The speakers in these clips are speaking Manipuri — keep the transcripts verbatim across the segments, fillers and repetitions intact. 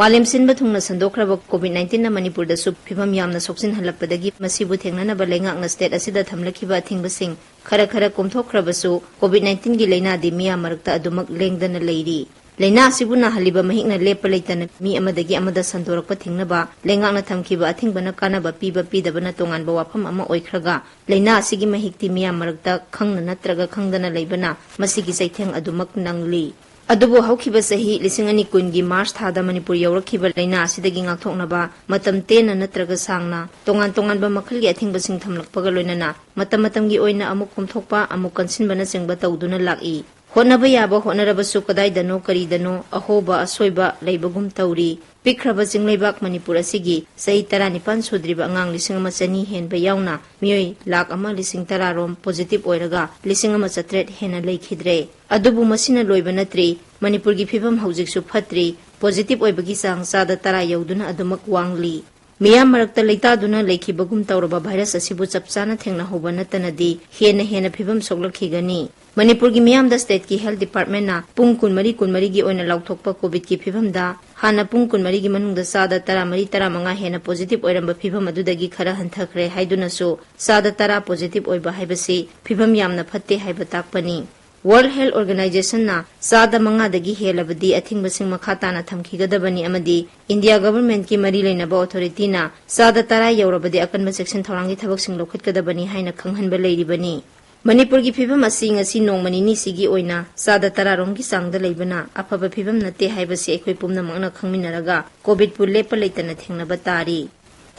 ꯃꯥꯂꯦꯝ ꯁꯤꯟꯕ ꯊꯨꯡꯅ ꯁꯟꯗꯣꯛꯈ꯭ꯔꯕ ꯀꯣꯚꯤꯗ ꯅꯥꯏꯟꯇꯤꯟꯅ ꯃꯅꯤꯄꯨꯔꯗꯁꯨ ꯐꯤꯕꯝ ꯌꯥꯝꯅ ꯁꯣꯛꯆꯤꯟꯍꯜꯂꯛꯄꯗꯒꯤ ꯃꯁꯤꯕꯨ ꯊꯦꯡꯅꯅꯕ ꯂꯩꯉꯥꯛꯅ ꯁ꯭ꯇꯦꯠ ꯑꯁꯤꯗ ꯊꯝꯂꯛꯈꯤꯕ ꯑꯊꯤꯡꯕꯁꯤꯡ ꯈꯔ ꯈꯔ ꯀꯣꯝꯊꯣꯛꯈ꯭ꯔꯕꯁꯨ, ꯀꯣꯚꯤꯗ ꯅꯥꯏꯟꯇꯤꯟꯒꯤ ꯂꯥꯏꯅꯥꯗꯤ ꯃꯤꯌꯥꯝ ꯃꯔꯛꯇ ꯑꯗꯨꯃꯛ ꯂꯦꯡꯗꯅ ꯂꯩꯔꯤ꯫ ꯂꯥꯏꯅꯥ ꯑꯁꯤꯕꯨ ꯅꯥꯍꯜꯂꯤꯕ ꯃꯍꯤꯛꯅ ꯂꯦꯞꯄ ꯂꯩꯇꯅ ꯃꯤ ꯑꯃꯗꯒꯤ ꯑꯃꯗ ꯁꯟꯗꯣꯔꯛꯄ ꯊꯤꯡꯅꯕ ꯂꯩꯉꯥꯛꯅ ꯊꯝꯈꯤꯕ ꯑꯊꯤꯡꯕꯅ ꯀꯥꯟꯅꯕ ꯄꯤꯕ ꯄꯤꯗꯕꯅ ꯇꯣꯉꯥꯟꯕ ꯋꯥꯐꯝ ꯑꯃ ꯑꯣꯏꯈ꯭ꯔꯒ, ꯂꯥꯏꯅꯥ ꯑꯁꯤꯒꯤ ꯃꯍꯤꯛꯇꯤ ꯃꯤꯌꯥꯝ ꯃꯔꯛꯇ ꯈꯪꯅ ꯅꯠꯇ꯭ꯔꯒ ꯈꯪꯗꯅ ꯂꯩꯕꯅ ꯃꯁꯤꯒꯤ ꯆꯩꯊꯦꯡ ꯑꯗꯨꯃꯛ ꯅꯪꯂꯤ꯫ ꯑꯗꯨꯕꯨ ꯍꯧꯈꯤꯕ ꯆꯍꯤ ꯂꯤꯁꯤꯡ ꯑꯅꯤ ꯀꯨꯟꯒꯤ ꯃꯥꯔꯆ ꯊꯥꯗ ꯃꯅꯤꯄꯨꯔ ꯌꯧꯔꯛꯈꯤꯕ ꯂꯥꯏꯅꯥ ꯑꯁꯤꯗꯒꯤ ꯉꯥꯛꯊꯣꯛꯅꯕ ꯃꯇꯝ ꯇꯦꯟꯅ ꯅꯠꯇ꯭ꯔꯒ ꯁꯥꯡꯅ ꯇꯣꯉꯥꯟ ꯇꯣꯉꯥꯟꯕ ꯃꯈꯜꯒꯤ ꯑꯊꯤꯡꯕꯁꯤꯡ ꯊꯝꯂꯛꯄꯒ ꯂꯣꯏꯅꯅ ꯃꯇꯝ ꯃꯇꯝꯒꯤ ꯑꯣꯏꯅ ꯑꯃꯨꯛ ꯀꯣꯝꯊꯣꯛꯄ, ꯑꯃꯨꯛ ꯀꯟꯁꯤꯟꯕꯅꯆꯤꯡꯕ ꯇꯧꯗꯨꯅ ꯂꯥꯛꯏ꯫ ꯍꯣꯠꯅꯕ ꯌꯥꯕ ꯍꯣꯠꯅꯔꯕꯁꯨ ꯀꯗꯥꯏꯗꯅꯣ ꯀꯔꯤꯗꯅꯣ ꯑꯍꯣꯕ ꯑꯁꯣꯏꯕ ꯂꯩꯕꯒꯨꯝ ꯇꯧꯔꯤ꯫ ꯄꯤꯛꯈ꯭ꯔꯕ ꯆꯤꯡꯂꯩꯕꯥꯛ ꯃꯅꯤꯄꯨꯔ ꯑꯁꯤꯒꯤ ꯆꯍꯤ ꯇꯔꯥꯅꯤꯄꯥꯟ ꯁꯨꯗ꯭ꯔꯤꯕ ꯑꯉꯥꯡ ꯂꯤꯁꯤꯡ ꯑꯃ ꯆꯅꯤ ꯍꯦꯟꯕ ꯌꯥꯎꯅ ꯃꯤꯑꯣꯏ ꯂꯥꯈ ꯑꯃ ꯂꯤꯁꯤꯡ ꯇꯔꯥ ꯔꯣꯝ ꯄꯣꯖꯤꯇꯤꯚ ꯑꯣꯏꯔꯒ ꯂꯤꯁꯤꯡ ꯑꯃ ꯆꯥꯇ꯭ꯔꯦꯠ ꯍꯦꯟꯅ ꯂꯩꯈꯤꯗ꯭ꯔꯦ꯫ ꯑꯗꯨꯕꯨ ꯃꯁꯤꯅ ꯂꯣꯏꯕ ꯅꯠꯇ꯭ꯔꯤ꯫ ꯃꯅꯤꯄꯨꯔꯒꯤ ꯐꯤꯕꯝ ꯍꯧꯖꯤꯛꯁꯨ ꯐꯠꯇ꯭ꯔꯤ꯫ ꯄꯣꯖꯤꯇꯤꯚ ꯑꯣꯏꯕꯒꯤ ꯆꯥꯡ ꯆꯥꯗ ꯇꯔꯥ ꯌꯧꯗꯨꯅ ꯑꯗꯨꯃꯛ ꯋꯥꯡꯂꯤ꯫ ꯃꯤꯌꯥꯝ ꯃꯔꯛꯇ ꯂꯩꯇꯥꯗꯨꯅ ꯂꯩꯈꯤꯕꯒꯨꯝ ꯇꯧꯔꯕ ꯚꯥꯏꯔꯁ ꯑꯁꯤꯕꯨ ꯆꯞ ꯆꯥꯅ ꯊꯦꯡꯅꯍꯧꯕ ꯅꯠꯇꯅꯗꯤ ꯍꯦꯟꯅ ꯍꯦꯟꯅ ꯐꯤꯕꯝ ꯁꯣꯛꯂꯛꯈꯤꯒꯅꯤ꯫ ꯃꯅꯤꯄꯨꯔꯒꯤ ꯃꯤꯌꯥꯝꯗ ꯁ꯭ꯇꯦꯠꯀꯤ ꯍꯦꯜꯊ ꯗꯤꯄꯥꯔꯠꯃꯦꯟꯅ ꯄꯨꯡ ꯀꯨꯟꯃꯔꯤ ꯀꯨꯟꯃꯔꯤꯒꯤ ꯑꯣꯏꯅ ꯂꯥꯎꯊꯣꯛꯄ ꯀꯣꯚꯤꯗꯀꯤ ꯐꯤꯕꯝꯗ ꯍꯥꯟꯅ ꯄꯨꯡ ꯀꯨꯟꯃꯔꯤꯒꯤ ꯃꯅꯨꯡꯗ ꯆꯥꯗ ꯇꯔꯥꯃꯔꯤ ꯇꯔꯥꯃꯉꯥ ꯍꯦꯟꯅ ꯄꯣꯖꯤꯇꯤꯚ ꯑꯣꯏꯔꯝꯕ ꯐꯤꯕꯝ ꯑꯗꯨꯗꯒꯤ ꯈꯔ ꯍꯟꯊꯈ꯭ꯔꯦ ꯍꯥꯏꯗꯨꯅꯁꯨ ꯆꯥꯗ ꯇꯔꯥ ꯄꯣꯖꯤꯇꯤꯚ ꯑꯣꯏꯕ ꯍꯥꯏꯕꯁꯤ ꯐꯤꯕꯝ ꯌꯥꯝꯅ ꯐꯠꯇꯦ ꯍꯥꯏꯕ ꯇꯥꯛꯄꯅꯤ꯫ ꯋꯥꯔꯜꯗ ꯍꯦꯜꯊ ꯑꯣꯔꯒꯅꯥꯏꯖꯦꯁꯟꯅ ꯆꯥꯗ ꯃꯉꯥꯗꯒꯤ ꯍꯦꯜꯂꯕꯗꯤ ꯑꯊꯤꯡꯕꯁꯤꯡ ꯃꯈꯥ ꯇꯥꯅ ꯊꯝꯈꯤꯒꯗꯕꯅꯤ ꯑꯃꯗꯤ ꯏꯟꯗꯤꯌꯥ ꯒꯚꯔꯟꯃꯦꯟꯠꯀꯤ ꯃꯔꯤ ꯂꯩꯅꯕ ꯑꯣꯊꯣꯔꯤꯇꯤꯅ ꯆꯥꯗ ꯇꯔꯥ ꯌꯧꯔꯕꯗꯤ ꯑꯀꯟꯕ ꯆꯦꯛꯁꯤꯟ ꯊꯧꯔꯥꯡꯒꯤ ꯊꯕꯛꯁꯤꯡ ꯂꯧꯈꯠꯀꯗꯕꯅꯤ ꯍꯥꯏꯅ ꯈꯪꯍꯟꯕ ꯂꯩꯔꯤꯕꯅꯤ꯫ ꯃꯅꯤꯄꯨꯔꯒꯤ ꯐꯤꯕꯝ ꯑꯁꯤ ꯉꯁꯤ ꯅꯣꯡꯃ ꯅꯤꯅꯤꯁꯤꯒꯤ ꯑꯣꯏꯅ ꯆꯥꯗ ꯇꯔꯥ ꯔꯣꯝꯒꯤ ꯆꯥꯡꯗ ꯂꯩꯕꯅ ꯑꯐꯕ ꯐꯤꯕꯝ ꯅꯠꯇꯦ ꯍꯥꯏꯕꯁꯤ ꯑꯩꯈꯣꯏ ꯄꯨꯝꯅꯃꯛꯅ ꯈꯪꯃꯤꯟꯅꯔꯒ ꯀꯣꯚꯤꯗꯄꯨ ꯂꯦꯞꯄ ꯂꯩꯇꯅ ꯊꯦꯡꯅꯕ ꯇꯥꯔꯤ꯫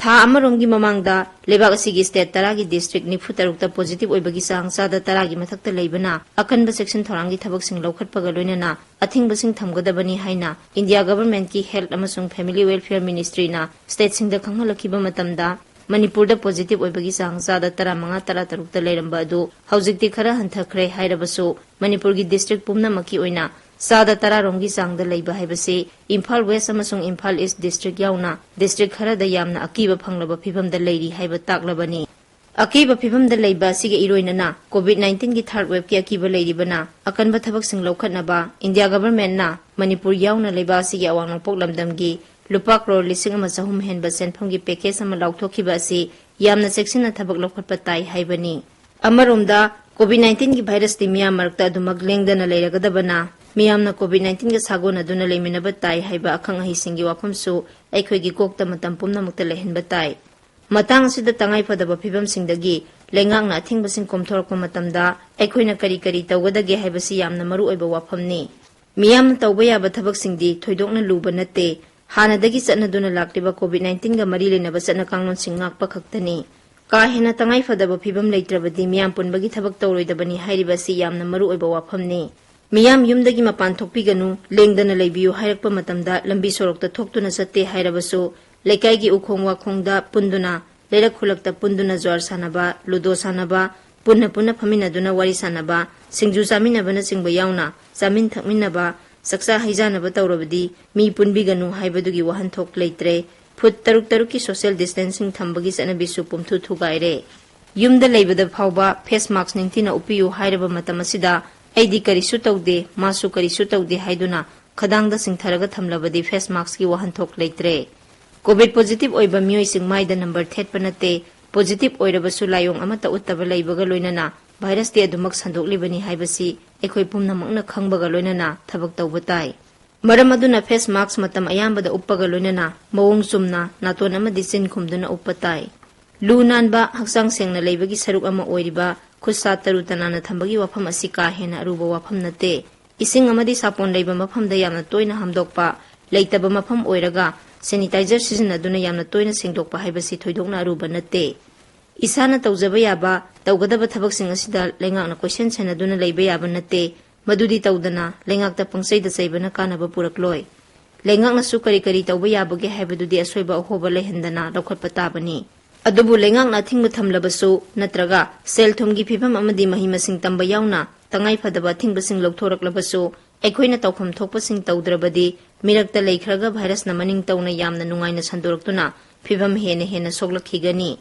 ꯊꯥ ꯑꯃꯔꯣꯝꯒꯤ ꯃꯃꯥꯡꯗ ꯂꯩꯕꯥꯛ ꯑꯁꯤꯒꯤ ꯁ꯭ꯇꯦꯠ ꯇꯔꯥꯒꯤ ꯗꯤꯁꯇ꯭ꯔꯤꯛ ꯅꯤꯐꯨ ꯇꯔꯨꯛꯇ ꯄꯣꯖꯤꯇꯤꯚ ꯑꯣꯏꯕꯒꯤ ꯆꯥꯡ ꯆꯥꯗ ꯇꯔꯥꯒꯤ ꯃꯊꯛꯇ ꯂꯩꯕꯅ ꯑꯀꯟꯕ ꯆꯦꯛꯁꯤꯟ ꯊꯧꯔꯥꯡꯒꯤ ꯊꯕꯛꯁꯤꯡ ꯂꯧꯈꯠꯄꯒ ꯂꯣꯏꯅꯅ ꯑꯊꯤꯡꯕꯁꯤꯡ ꯊꯝꯒꯗꯕꯅꯤ ꯍꯥꯏꯅ ꯏꯟꯗꯤꯌꯥ ꯒꯚꯔꯟꯃꯦꯟꯠꯀꯤ ꯍꯦꯜꯊ ꯑꯃꯁꯨꯡ ꯐꯦꯃꯤꯂꯤ ꯋꯦꯜꯐꯤꯌꯔ ꯃꯤꯅꯤꯁꯇ꯭ꯔꯤꯅ ꯁ꯭ꯇꯦꯠꯁꯤꯡꯗ ꯈꯪꯍꯜꯂꯛꯈꯤꯕ ꯃꯇꯝꯗ, ꯃꯅꯤꯄꯨꯔꯗ ꯄꯣꯖꯤꯇꯤꯚ ꯑꯣꯏꯕꯒꯤ ꯆꯥꯡ ꯆꯥꯗ ꯇꯔꯥꯃꯉꯥ ꯇꯔꯥꯇꯔꯨꯛꯇ ꯂꯩꯔꯝꯕ ꯑꯗꯨ ꯍꯧꯖꯤꯛꯇꯤ ꯈꯔ ꯍꯟꯊꯈ꯭ꯔꯦ ꯍꯥꯏꯔꯕꯁꯨ, ꯃꯅꯤꯄꯨꯔꯒꯤ ꯗꯤꯁꯇ꯭ꯔꯤꯛ ꯄꯨꯝꯅꯃꯛꯀꯤ ꯑꯣꯏꯅ ꯆꯥꯗ ꯇꯔꯥ ꯔꯣꯝꯒꯤ ꯆꯥꯡꯗ ꯂꯩꯕ ꯍꯥꯏꯕꯁꯤ ꯏꯝꯐꯥꯜ ꯋꯦꯁ ꯑꯃꯁꯨꯡ ꯏꯝꯐꯥꯜ ꯏꯁ ꯗꯤꯁꯇ꯭ꯔꯤꯛ ꯌꯥꯎꯅ ꯗꯤꯁꯇ꯭ꯔꯤꯛ ꯈꯔꯗ ꯌꯥꯝꯅ ꯑꯀꯤꯕ ꯐꯪꯂꯕ ꯐꯤꯕꯝꯗ ꯂꯩꯔꯤ ꯍꯥꯏꯕ ꯇꯥꯛꯂꯕꯅꯤ꯫ ꯑꯀꯤꯕ ꯐꯤꯕꯝꯗ ꯂꯩꯕ ꯑꯁꯤꯒ ꯏꯔꯣꯏꯅꯅ COVID nineteen ꯒꯤ third wave ꯀꯤ ꯑꯀꯤꯕ ꯂꯩꯔꯤꯕꯅ ꯑꯀꯟꯕ ꯊꯕꯛꯁꯤꯡ ꯂꯧꯈꯠꯅꯕ ꯏꯟꯗꯤꯌꯥ ꯒꯚꯔꯟꯃꯦꯟꯠꯅ ꯃꯅꯤꯄꯨꯔ ꯌꯥꯎꯅ ꯂꯩꯕꯥꯛ ꯑꯁꯤꯒꯤ ꯑꯋꯥꯡ ꯅꯣꯡꯄꯣꯛ ꯂꯝꯗꯝꯒꯤ ꯂꯨꯄꯥ ꯀ꯭ꯔꯣꯔ ꯂꯤꯁꯤꯡ ꯑꯃ ꯆꯍꯨꯝ ꯍꯦꯟꯕ ꯁꯦꯟꯐꯝꯒꯤ ꯄꯦꯀꯦꯖ ꯑꯃ ꯂꯥꯎꯊꯣꯛꯈꯤꯕ ꯑꯁꯤ ꯌꯥꯝꯅ ꯆꯦꯛꯁꯤꯟꯅ ꯊꯕꯛ ꯂꯧꯈꯠꯄ ꯇꯥꯏ ꯍꯥꯏꯕꯅꯤ꯫ ꯑꯃꯔꯣꯝꯗ COVID nineteen ꯒꯤ ꯚꯥꯏꯔꯁꯇꯤ ꯃꯤꯌꯥꯝ ꯃꯔꯛꯇ ꯑꯗꯨꯃꯛ ꯂꯦꯡꯗꯅ ꯂꯩꯔꯒꯗꯕꯅ ꯃꯤꯌꯥꯝꯅ COVID nineteen ꯒ ꯁꯥꯒꯣꯟꯅꯗꯨꯅ ꯂꯩꯃꯤꯟꯅꯕ ꯇꯥꯏ ꯍꯥꯏꯕ ꯑꯈꯪ ꯑꯍꯩꯁꯤꯡꯒꯤ ꯋꯥꯐꯝꯁꯨ ꯑꯩꯈꯣꯏꯒꯤ ꯀꯣꯛꯇ ꯃꯇꯝ ꯄꯨꯝꯅꯃꯛꯇ ꯂꯩꯍꯟꯕ ꯇꯥꯏ꯫ ꯃꯇꯥꯡ ꯑꯁꯤꯗ ꯇꯉꯥꯏꯐꯗꯕ ꯐꯤꯕꯝꯁꯤꯡꯗꯒꯤ ꯂꯩꯉꯥꯛꯅ ꯑꯊꯤꯡꯕꯁꯤꯡ ꯀꯣꯝꯊꯣꯔꯛꯄ ꯃꯇꯝꯗ ꯑꯩꯈꯣꯏꯅ ꯀꯔꯤ ꯀꯔꯤ ꯇꯧꯒꯗꯒꯦ ꯍꯥꯏꯕꯁꯤ ꯌꯥꯝꯅ ꯃꯔꯨ ꯑꯣꯏꯕ ꯋꯥꯐꯝꯅꯤ꯫ ꯃꯤꯌꯥꯝꯅ ꯇꯧꯕ ꯌꯥꯕ ꯊꯕꯛꯁꯤꯡꯗꯤ ꯊꯣꯏꯗꯣꯛꯅ ꯂꯨꯕ ꯅꯠꯇꯦ꯫ ꯍꯥꯟꯅꯗꯒꯤ ꯆꯠꯅꯗꯨꯅ ꯂꯥꯛꯂꯤꯕ COVID nineteen ꯒ ꯃꯔꯤ ꯂꯩꯅꯕ ꯆꯠꯅ ꯀꯥꯡꯂꯣꯟꯁꯤꯡ ꯉꯥꯛꯄ ꯈꯛꯇꯅꯤ꯫ ꯀꯥ ꯍꯦꯟꯅ ꯇꯉꯥꯏꯐꯗꯕ ꯐꯤꯕꯝ ꯂꯩꯇ꯭ꯔꯕꯗꯤ ꯃꯤꯌꯥꯝ ꯄꯨꯟꯕꯒꯤ ꯊꯕꯛ ꯇꯧꯔꯣꯏꯗꯕꯅꯤ ꯍꯥꯏꯔꯤꯕ ꯑꯁꯤ ꯌꯥꯝꯅ ꯃꯔꯨ ꯑꯣꯏꯕ ꯋꯥꯐꯝꯅꯤ꯫ ꯃꯤꯌꯥꯝ ꯌꯨꯝꯗꯒꯤ ꯃꯄꯥꯟ ꯊꯣꯛꯄꯤꯒꯅꯨ, ꯂꯦꯡꯗꯅ ꯂꯩꯕꯤꯌꯨ ꯍꯥꯏꯔꯛꯄ ꯃꯇꯝꯗ ꯂꯝꯕꯤ ꯁꯣꯔꯣꯛꯇ ꯊꯣꯛꯇꯨꯅ ꯆꯠꯇꯦ ꯍꯥꯏꯔꯕꯁꯨ, ꯂꯩꯀꯥꯏꯒꯤ ꯎꯈꯣꯡ ꯋꯥꯈꯣꯡꯗ ꯄꯨꯟꯗꯨꯅ, ꯂꯩꯔꯛ ꯈꯨꯜꯂꯛꯇ ꯄꯨꯟꯗꯨꯅ ꯖ꯭ꯋꯥꯔ ꯁꯥꯟꯅꯕ, ꯂꯨꯗꯣ ꯁꯥꯟꯅꯕ, ꯄꯨꯟꯅ ꯄꯨꯟꯅ ꯐꯝꯃꯤꯟꯅꯗꯨꯅ ꯋꯥꯔꯤ ꯁꯥꯟꯅꯕ, ꯁꯤꯡꯖꯨ ꯆꯥꯃꯤꯟꯅꯕꯅꯆꯤꯡꯕ ꯌꯥꯎꯅ ꯆꯥꯃꯤꯟ ꯊꯛꯃꯤꯟꯅꯕ, ꯆꯥꯛꯆꯥ ꯍꯩꯖꯥꯅꯕ ꯇꯧꯔꯕꯗꯤ ꯃꯤ ꯄꯨꯟꯕꯤꯒꯅꯨ ꯍꯥꯏꯕꯗꯨꯒꯤ ꯋꯥꯍꯟꯊꯣꯛ ꯂꯩꯇ꯭ꯔꯦ꯫ ꯐꯨꯠ ꯇꯔꯨꯛ ꯇꯔꯨꯛꯀꯤ social distancing ꯊꯝꯕꯒꯤ ꯆꯠꯅꯕꯤꯁꯨ ꯄꯨꯝꯊꯨ ꯊꯨꯒꯥꯏꯔꯦ꯫ ꯌꯨꯝꯗ ꯂꯩꯕꯗ ꯐꯥꯎꯕ face mask ꯅꯤꯡꯊꯤꯅ ꯎꯞꯄꯤꯌꯨ ꯍꯥꯏꯔꯕ ꯃꯇꯝ ꯑꯁꯤꯗ ꯑꯩꯗꯤ ꯀꯔꯤꯁꯨ ꯇꯧꯗꯦ, ꯃꯥꯁꯨ ꯀꯔꯤꯁꯨ ꯇꯧꯗꯦ ꯍꯥꯏꯗꯨꯅ ꯈꯗꯥꯡꯗ ꯆꯤꯡꯊꯔꯒ ꯊꯝꯂꯕꯗꯤ face mask ꯀꯤ ꯋꯥꯍꯟꯊꯣꯛ ꯂꯩꯇ꯭ꯔꯦ꯫ COVID positive ꯑꯣꯏꯕ ꯃꯤꯑꯣꯏꯁꯤꯡ ꯃꯥꯏꯗ ꯅꯝꯕꯔ ꯊꯦꯠꯄ ꯅꯠꯇꯦ, positive ꯑꯣꯏꯔꯕꯁꯨ ꯂꯥꯏꯑꯣꯡ ꯑꯃꯠꯇ ꯎꯠꯇꯕ ꯂꯩꯕꯒ ꯂꯣꯏꯅꯅ ꯚꯥꯏꯔꯁꯇꯤ ꯑꯗꯨꯃꯛ ꯁꯟꯗꯣꯛꯂꯤꯕꯅꯤ ꯍꯥꯏꯕꯁꯤ ꯑꯩꯈꯣꯏ ꯄꯨꯝꯅꯃꯛꯅ ꯈꯪꯕꯒ ꯂꯣꯏꯅꯅ ꯊꯕꯛ ꯇꯧꯕ ꯇꯥꯏ꯫ ꯃꯔꯝ ꯑꯗꯨꯅ face mask ꯃꯇꯝ ꯑꯌꯥꯝꯕꯗ ꯎꯞꯄꯒ ꯂꯣꯏꯅꯅ ꯃꯑꯣꯡ ꯆꯨꯝꯅ ꯅꯥꯇꯣꯟ ꯑꯃꯗꯤ ꯆꯤꯟ ꯈꯨꯝꯗꯨꯅ ꯎꯞꯄ ꯇꯥꯏ꯫ ꯂꯨ ꯅꯥꯟꯕ, ꯍꯛꯆꯥꯡ ꯁꯦꯡꯅ ꯂꯩꯕꯒꯤ ꯁꯔꯨꯛ ꯑꯃ ꯑꯣꯏꯔꯤꯕ ꯈꯨꯠ ꯁꯥ ꯇꯔꯨ ꯇꯅꯥꯟꯅ ꯊꯝꯕꯒꯤ ꯋꯥꯐꯝ ꯑꯁꯤ ꯀꯥ ꯍꯦꯟꯅ ꯑꯔꯨꯕ ꯋꯥꯐꯝ ꯅꯠꯇꯦ꯫ ꯏꯁꯤꯡ ꯑꯃꯗꯤ ꯁꯥꯄꯣꯟ ꯂꯩꯕ ꯃꯐꯝꯗ ꯌꯥꯝꯅ ꯇꯣꯏꯅ ꯍꯥꯝꯗꯣꯛꯄ, ꯂꯩꯇꯕ ꯃꯐꯝ ꯑꯣꯏꯔꯒ sanitizer ꯁꯤꯖꯤꯟꯅꯗꯨꯅ ꯌꯥꯝꯅ ꯇꯣꯏꯅ ꯁꯦꯡꯗꯣꯛꯄ ꯍꯥꯏꯕꯁꯤ ꯊꯣꯏꯗꯣꯛꯅ ꯑꯔꯨꯕ ꯅꯠꯇꯦ꯫ ꯏꯁꯥꯅ ꯇꯧꯖꯕ ꯌꯥꯕ, ꯇꯧꯒꯗꯕ ꯊꯕꯛꯁꯤꯡ ꯑꯁꯤꯗ ꯂꯩꯉꯥꯛꯅ ꯀꯣꯏꯁꯦꯟ ꯁꯦꯟꯅꯗꯨꯅ ꯂꯩꯕ ꯌꯥꯕ ꯅꯠꯇꯦ꯫ ꯃꯗꯨꯗꯤ ꯇꯧꯗꯅ ꯂꯩꯉꯥꯛꯇ ꯄꯪꯆꯩꯗ ꯆꯩꯕꯅ ꯀꯥꯟꯅꯕ ꯄꯨꯔꯛꯂꯣꯏ꯫ ꯂꯩꯉꯥꯛꯅꯁꯨ ꯀꯔꯤ ꯀꯔꯤ ꯇꯧꯕ ꯌꯥꯕꯒꯦ ꯍꯥꯏꯕꯗꯨꯗꯤ ꯑꯁꯣꯏꯕ ꯑꯍꯣꯕ ꯂꯩꯍꯟꯗꯅ ꯂꯧꯈꯠꯄ ꯇꯥꯕꯅꯤ꯫ ꯑꯗꯨꯕꯨ ꯂꯩꯉꯥꯛꯅ ꯑꯊꯤꯡꯕ ꯊꯝꯂꯕꯁꯨ ꯅꯠꯇ꯭ꯔꯒ ꯁꯦꯜ ꯊꯨꯝꯒꯤ ꯐꯤꯕꯝ ꯑꯃꯗꯤ ꯃꯍꯩ ꯃꯁꯤꯡ ꯇꯝꯕ ꯌꯥꯎꯅ ꯇꯉꯥꯏ ꯐꯗꯕ ꯑꯊꯤꯡꯕꯁꯤꯡ ꯂꯧꯊꯣꯔꯛꯂꯕꯁꯨ ꯑꯩꯈꯣꯏꯅ ꯇꯧꯐꯝ ꯊꯣꯛꯄꯁꯤꯡ ꯇꯧꯗ꯭ꯔꯕꯗꯤ ꯃꯤꯔꯛꯇ ꯂꯩꯈ꯭ꯔꯒ ꯚꯥꯏꯔꯁꯅ ꯃꯅꯤꯡ ꯇꯧꯅ ꯌꯥꯝꯅ ꯅꯨꯡꯉꯥꯏꯅ ꯁꯟꯗꯣꯔꯛꯇꯨꯅ ꯐꯤꯕꯝ ꯍꯦꯟꯅ ꯍꯦꯟꯅ ꯁꯣꯛꯂꯛꯈꯤꯒꯅꯤ꯫